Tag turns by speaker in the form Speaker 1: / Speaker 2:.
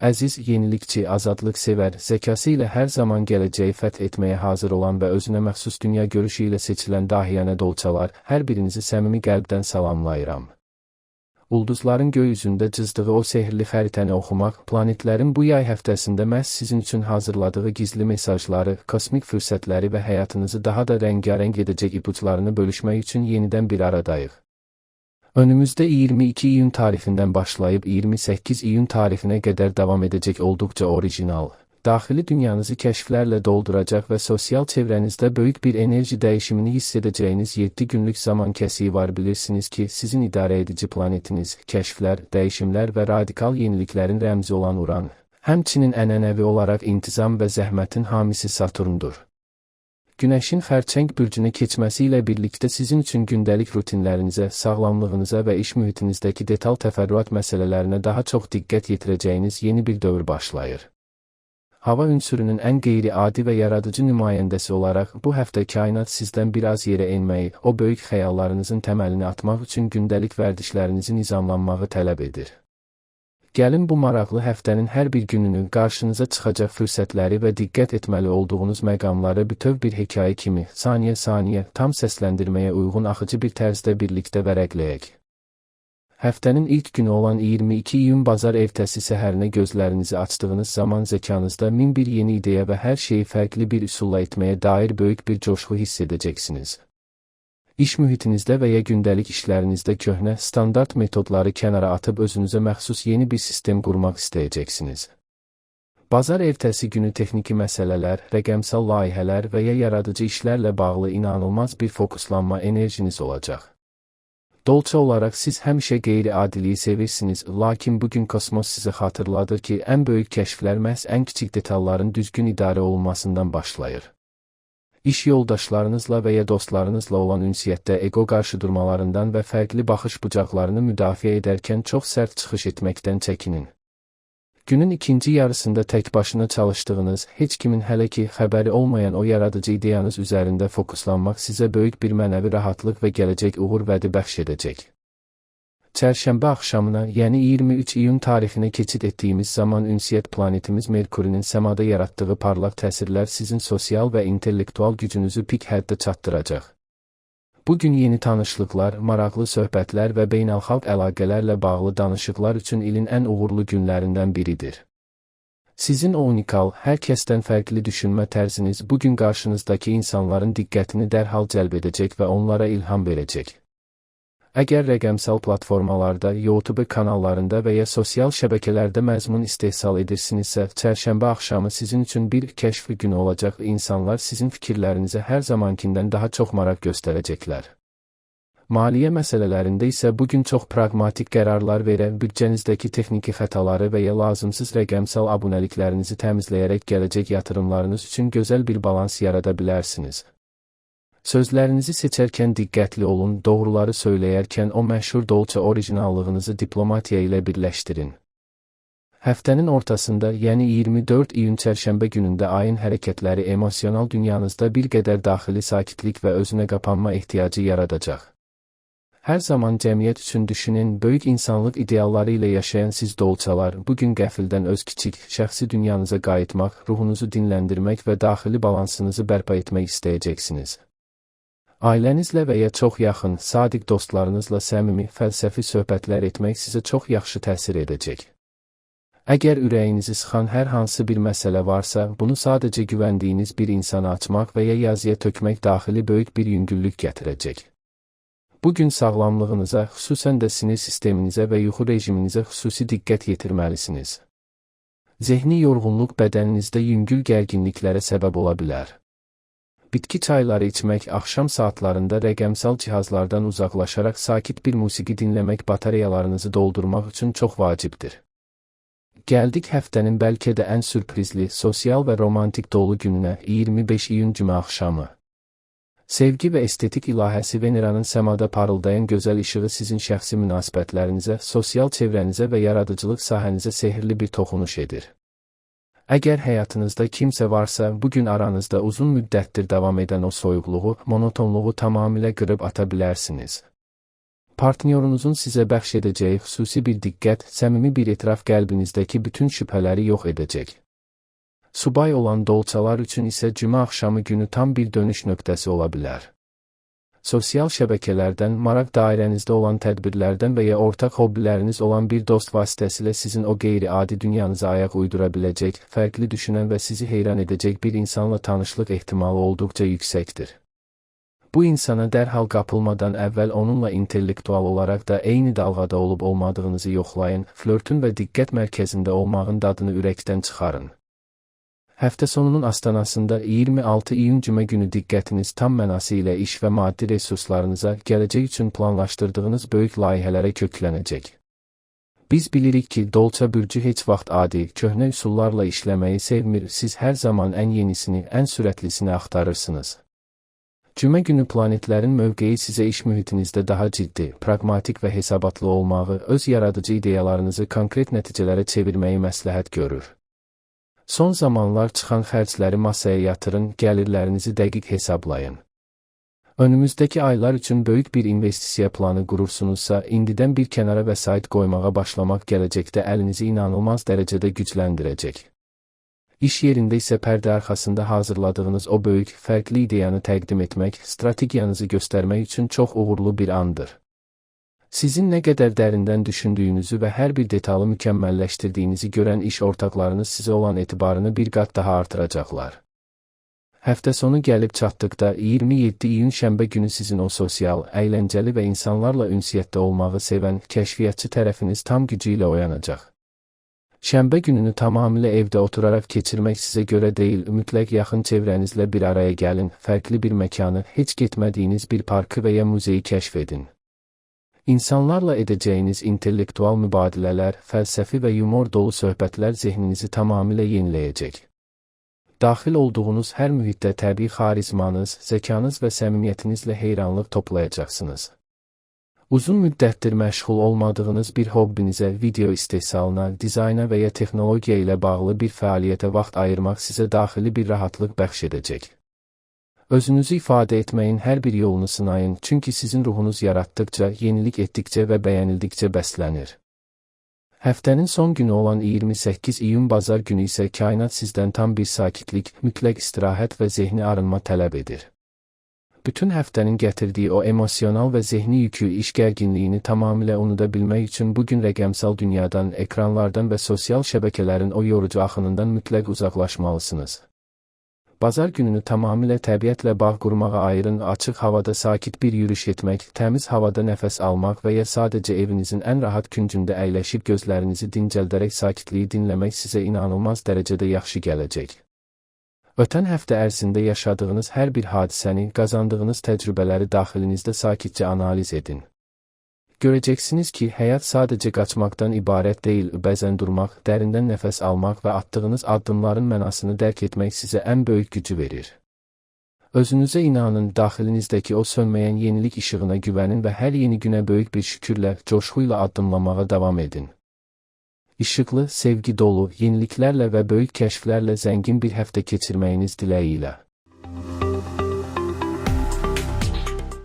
Speaker 1: Əziz, yenilikçi, azadlıqsevər, zəkası ilə hər zaman gələcəyi fəth etməyə hazır olan və özünə məxsus dünya görüşü ilə seçilən dahiyanə dolçalar, hər birinizi səmimi qəlbdən salamlayıram. Ulduzların göy üzündə cızdığı o sehrli xəritəni oxumaq, planetlərin bu yay həftəsində məhz sizin üçün hazırladığı gizli mesajları, kosmik fürsətləri və həyatınızı daha da rəngarəng edəcək ipuclarını bölüşmək üçün yenidən bir aradayıq. Önümüzdə 22 iyun tarixindən başlayıb 28 iyun tarixinə qədər davam edəcək olduqca orijinal, daxili dünyanızı kəşflərlə dolduracaq və sosial çevrənizdə böyük bir enerji dəyişimini hiss edəcəyiniz 7 günlük zaman kəsiyi var. Bilirsiniz ki, sizin idarə edici planetiniz, kəşflər, dəyişimlər və radikal yeniliklərin rəmzi olan Uran, həmçinin ənənəvi olaraq intizam və zəhmətin hamisi Saturndur. Günəşin xərçəng bürcünə keçməsi ilə birlikdə sizin üçün gündəlik rutinlərinizə, sağlamlığınıza və iş mühitinizdəki detal təfərrüat məsələlərinə daha çox diqqət yetirəcəyiniz yeni bir dövr başlayır. Hava ünsürünün ən qeyri-adi və yaradıcı nümayəndəsi olaraq bu həftə kainat sizdən biraz yerə enməyi, o böyük xəyallarınızın təməlini atmaq üçün gündəlik vərdişlərinizi nizamlanmağı tələb edir. Gəlin bu maraqlı həftənin hər bir gününü, qarşınıza çıxacaq fürsətləri və diqqət etməli olduğunuz məqamları bütöv bir hekayə kimi, saniyə-saniyə, tam səsləndirməyə uyğun axıcı bir tərzdə birlikdə vərəqləyək. Həftənin ilk günü olan 22 iyun bazar ertəsi səhərinə gözlərinizi açdığınız zaman zəkanızda min bir yeni ideya və hər şeyi fərqli bir üsulla etməyə dair böyük bir coşqu hiss edəcəksiniz. İş mühitinizdə və ya gündəlik işlərinizdə köhnə, standart metodları kənara atıb özünüzə məxsus yeni bir sistem qurmaq istəyəcəksiniz. Bazar ertəsi günü texniki məsələlər, rəqəmsal layihələr və ya yaradıcı işlərlə bağlı inanılmaz bir fokuslanma enerjiniz olacaq. Dolça olaraq siz həmişə qeyri-adiliyi sevirsiniz, lakin bugün kosmos sizə xatırladır ki, ən böyük kəşflər məhz ən kiçik detalların düzgün idarə olunmasından başlayır. İş yoldaşlarınızla və ya dostlarınızla olan ünsiyyətdə ego qarşıdurmalarından və fərqli baxış bucaqlarını müdafiə edərkən çox sərt çıxış etməkdən çəkinin. Günün ikinci yarısında tək başına çalışdığınız, heç kimin hələ ki xəbəri olmayan o yaradıcı ideyanız üzərində fokuslanmaq sizə böyük bir mənəvi rahatlıq və gələcək uğur vədi bəxş edəcək. Çərşənbə axşamına, yəni 23 iyun tarixinə keçid etdiyimiz zaman ünsiyyət planetimiz Merkurinin səmada yaratdığı parlaq təsirlər sizin sosial və intellektual gücünüzü pik həddə çatdıracaq. Bu gün yeni tanışlıqlar, maraqlı söhbətlər və beynəlxalq əlaqələrlə bağlı danışıqlar üçün ilin ən uğurlu günlərindən biridir. Sizin o unikal, hər kəsdən fərqli düşünmə tərziniz bu gün qarşınızdakı insanların diqqətini dərhal cəlb edəcək və onlara ilham verəcək. Əgər rəqəmsal platformalarda, YouTube kanallarında və ya sosial şəbəkələrdə məzmun istehsal edirsinizsə, çərşənbə axşamı sizin üçün bir kəşf günü olacaq. İnsanlar sizin fikirlərinizə hər zamankindən daha çox maraq göstərəcəklər. Maliyyə məsələlərində isə bu gün çox praqmatik qərarlar verən, büdcənizdəki texniki xətaları və ya lazımsız rəqəmsal abunəliklərinizi təmizləyərək gələcək yatırımlarınız üçün gözəl bir balans yarada bilərsiniz. Sözlərinizi seçərkən diqqətli olun, doğruları söyləyərkən o məşhur dolça orijinallığınızı diplomatiya ilə birləşdirin. Həftənin ortasında, yəni 24 iyun çərşənbə günündə ayın hərəkətləri emosional dünyanızda bir qədər daxili sakitlik və özünə qapanma ehtiyacı yaradacaq. Hər zaman cəmiyyət üçün düşünün, böyük insanlıq idealları ilə yaşayan siz dolçalar, bu gün qəfildən öz kiçik, şəxsi dünyanıza qayıtmaq, ruhunuzu dinləndirmək və daxili balansınızı bərpa etmək istəyəcəksiniz. Ailənizlə və ya çox yaxın, sadiq dostlarınızla səmimi, fəlsəfi söhbətlər etmək sizə çox yaxşı təsir edəcək. Əgər ürəyinizi sıxan hər hansı bir məsələ varsa, bunu sadəcə güvəndiyiniz bir insana açmaq və ya yazıya tökmək daxili böyük bir yüngüllük gətirəcək. Bu gün sağlamlığınıza, xüsusən də sinir sisteminizə və yuxu rejiminizə xüsusi diqqət yetirməlisiniz. Zehni yorğunluq bədəninizdə yüngül gərginliklərə səbəb ola bilər. Bitki çayları içmək, axşam saatlarında rəqəmsal cihazlardan uzaqlaşaraq sakit bir musiqi dinləmək batareyalarınızı doldurmaq üçün çox vacibdir. Gəldik həftənin bəlkə də ən sürprizli, sosial və romantik dolu gününə, 25 iyun cümə axşamı. Sevgi və estetik ilahəsi Veneranın səmada parıldayan gözəl işığı sizin şəxsi münasibətlərinizə, sosial çevrənizə və yaradıcılıq sahənizə sehrli bir toxunuş edir. Əgər həyatınızda kimsə varsa, bu gün aranızda uzun müddətdir davam edən o soyuqluğu, monotonluğu tamamilə qırıb ata bilərsiniz. Partnyorunuzun sizə bəxş edəcəyi xüsusi bir diqqət, səmimi bir etiraf qəlbinizdəki bütün şübhələri yox edəcək. Subay olan dolçalar üçün isə cümə axşamı günü tam bir dönüş nöqtəsi ola bilər. Sosial şəbəkələrdən, maraq dairənizdə olan tədbirlərdən və ya ortaq hobbiləriniz olan bir dost vasitəsilə sizin o qeyri-adi dünyanıza ayaq uydura biləcək, fərqli düşünən və sizi heyran edəcək bir insanla tanışlıq ehtimalı olduqca yüksəkdir. Bu insana dərhal qapılmadan əvvəl onunla intellektual olaraq da eyni dalğada olub olmadığınızı yoxlayın, flörtün və diqqət mərkəzində olmağın dadını ürəkdən çıxarın. Həftə sonunun astanasında 26 iyun cümə günü diqqətiniz tam mənası ilə iş və maddi resurslarınıza, gələcək üçün planlaşdırdığınız böyük layihələrə köklənəcək. Biz bilirik ki, Dolça bürcü heç vaxt adi, köhnə üsullarla işləməyi sevmir, siz hər zaman ən yenisini, ən sürətlisini axtarırsınız. Cümə günü planetlərin mövqeyi sizə iş mühitinizdə daha ciddi, praqmatik və hesabatlı olmağı, öz yaradıcı ideyalarınızı konkret nəticələrə çevirməyi məsləhət görür. Son zamanlar çıxan xərcləri masaya yatırın, gəlirlərinizi dəqiq hesablayın. Önümüzdəki aylar üçün böyük bir investisiya planı qurursunuzsa, indidən bir kənara vəsait qoymağa başlamaq gələcəkdə əlinizi inanılmaz dərəcədə gücləndirəcək. İş yerində isə pərdə arxasında hazırladığınız o böyük, fərqli ideyanı təqdim etmək, strategiyanızı göstərmək üçün çox uğurlu bir andır. Sizin nə qədər dərindən düşündüyünüzü və hər bir detalı mükəmməlləşdirdiyinizi görən iş ortaqlarınız sizə olan etibarını bir qat daha artıracaqlar. Həftə sonu gəlib çatdıqda 27 iyun şənbə günü sizin o sosial, əyləncəli və insanlarla ünsiyyətdə olmağı sevən kəşfiyyatçı tərəfiniz tam gücü ilə oyanacaq. Şənbə gününü tamamilə evdə oturaraq keçirmək sizə görə deyil, mütləq yaxın çevrənizlə bir araya gəlin, fərqli bir məkanı, heç getmədiyiniz bir parkı və ya muzeyi kəşf edin. İnsanlarla edəcəyiniz intellektual mübadilələr, fəlsəfi və yumor dolu söhbətlər zehninizi tamamilə yeniləyəcək. Daxil olduğunuz hər mühitdə təbii xarizmanız, zəkanız və səmimiyyətinizlə heyranlıq toplayacaqsınız. Uzun müddətdir məşğul olmadığınız bir hobbinizə, video istehsalına, dizayna və ya texnologiya ilə bağlı bir fəaliyyətə vaxt ayırmaq sizə daxili bir rahatlıq bəxş edəcək. Özünüzü ifadə etməyin hər bir yolunu sınayın, çünki sizin ruhunuz yaratdıkca, yenilik etdikcə və bəyənildikcə bəslənir. Həftənin son günü olan 28 iyun bazar günü isə kainat sizdən tam bir sakitlik, mütləq istirahət və zehni arınma tələb edir. Bütün həftənin gətirdiyi o emosional və zehni yükü, iş gərginliyini tamamilə unuda bilmək üçün bugün rəqəmsal dünyadan, ekranlardan və sosial şəbəkələrin o yorucu axınından mütləq uzaqlaşmalısınız. Bazar gününü tamamilə təbiətlə bağ qurmağa ayırın, açıq havada sakit bir yürüyüş etmək, təmiz havada nəfəs almaq və ya sadəcə evinizin ən rahat küncündə əyləşib gözlərinizi dincəldərək sakitliyi dinləmək sizə inanılmaz dərəcədə yaxşı gələcək. Ötən həftə ərzində yaşadığınız hər bir hadisəni, qazandığınız təcrübələri daxilinizdə sakitcə analiz edin. Görəcəksiniz ki, həyat sadəcə qaçmaqdan ibarət deyil, bəzən durmaq, dərindən nəfəs almaq və atdığınız addımların mənasını dərk etmək sizə ən böyük gücü verir. Özünüzə inanın, daxilinizdəki o sönməyən yenilik işığına güvənin və hər yeni günə böyük bir şükürlə, coşquyla addımlamağa davam edin. İşıqlı, sevgi dolu, yeniliklərlə və böyük kəşflərlə zəngin bir həftə keçirməyiniz diləyi ilə.